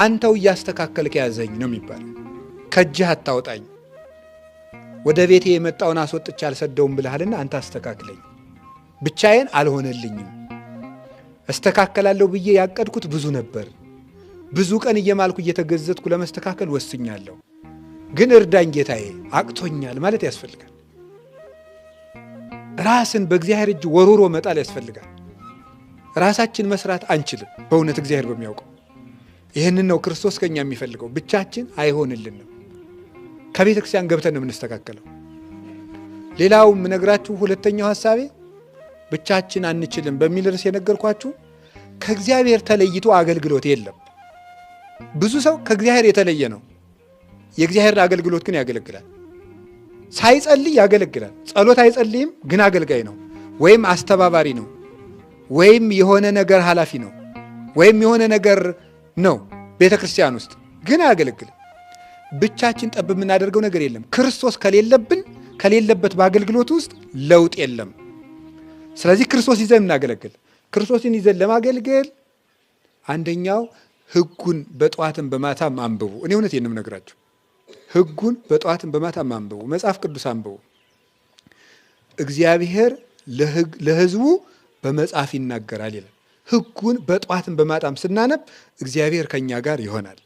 አንተው እያስተካከልክ ያዘኝ ነው የሚባለው። ከእጅህ አታውጣኝ፣ ወደ ቤቴ የመጣውን አስወጥቼ አልሰደውም ብለሃልና አንተ አስተካክለኝ። ብቻዬን አልሆነልኝም። እስተካከላለሁ ብዬ ያቀድኩት ብዙ ነበር። ብዙ ቀን እየማልኩ እየተገዘትኩ ለመስተካከል ወስኛለሁ። ግን እርዳኝ ጌታዬ፣ አቅቶኛል ማለት ያስፈልጋል። ራስን በእግዚአብሔር እጅ ወርውሮ መጣል ያስፈልጋል። ራሳችን መስራት አንችልም፣ በእውነት እግዚአብሔር በሚያውቀው። ይህንን ነው ክርስቶስ ከኛ የሚፈልገው። ብቻችን አይሆንልንም። ከቤተ ክርስቲያን ገብተን ነው የምንስተካከለው። ሌላው የምነግራችሁ ሁለተኛው ሀሳቤ ብቻችን አንችልም በሚል ርዕስ የነገርኳችሁ ከእግዚአብሔር ተለይቶ አገልግሎት የለም። ብዙ ሰው ከእግዚአብሔር የተለየ ነው። የእግዚአብሔርን አገልግሎት ግን ያገለግላል። ሳይጸልይ ያገለግላል። ጸሎት አይጸልይም፣ ግን አገልጋይ ነው፣ ወይም አስተባባሪ ነው፣ ወይም የሆነ ነገር ኃላፊ ነው፣ ወይም የሆነ ነገር ነው ቤተ ክርስቲያን ውስጥ ግን አያገለግልም። ብቻችን ጠብ የምናደርገው ነገር የለም። ክርስቶስ ከሌለብን ከሌለበት በአገልግሎት ውስጥ ለውጥ የለም። ስለዚህ ክርስቶስ ይዘን እናገለግል። ክርስቶስን ይዘን ለማገልገል አንደኛው ሕጉን በጠዋትም በማታም አንብቡ። እኔ እውነቴን ነው የምነግራችሁ። ሕጉን በጠዋትም በማታም አንብቡ። መጽሐፍ ቅዱስ አንብቡ። እግዚአብሔር ለሕዝቡ በመጽሐፍ ይናገራል ይላል። ሕጉን በጠዋትም በማታም ስናነብ እግዚአብሔር ከኛ ጋር ይሆናል።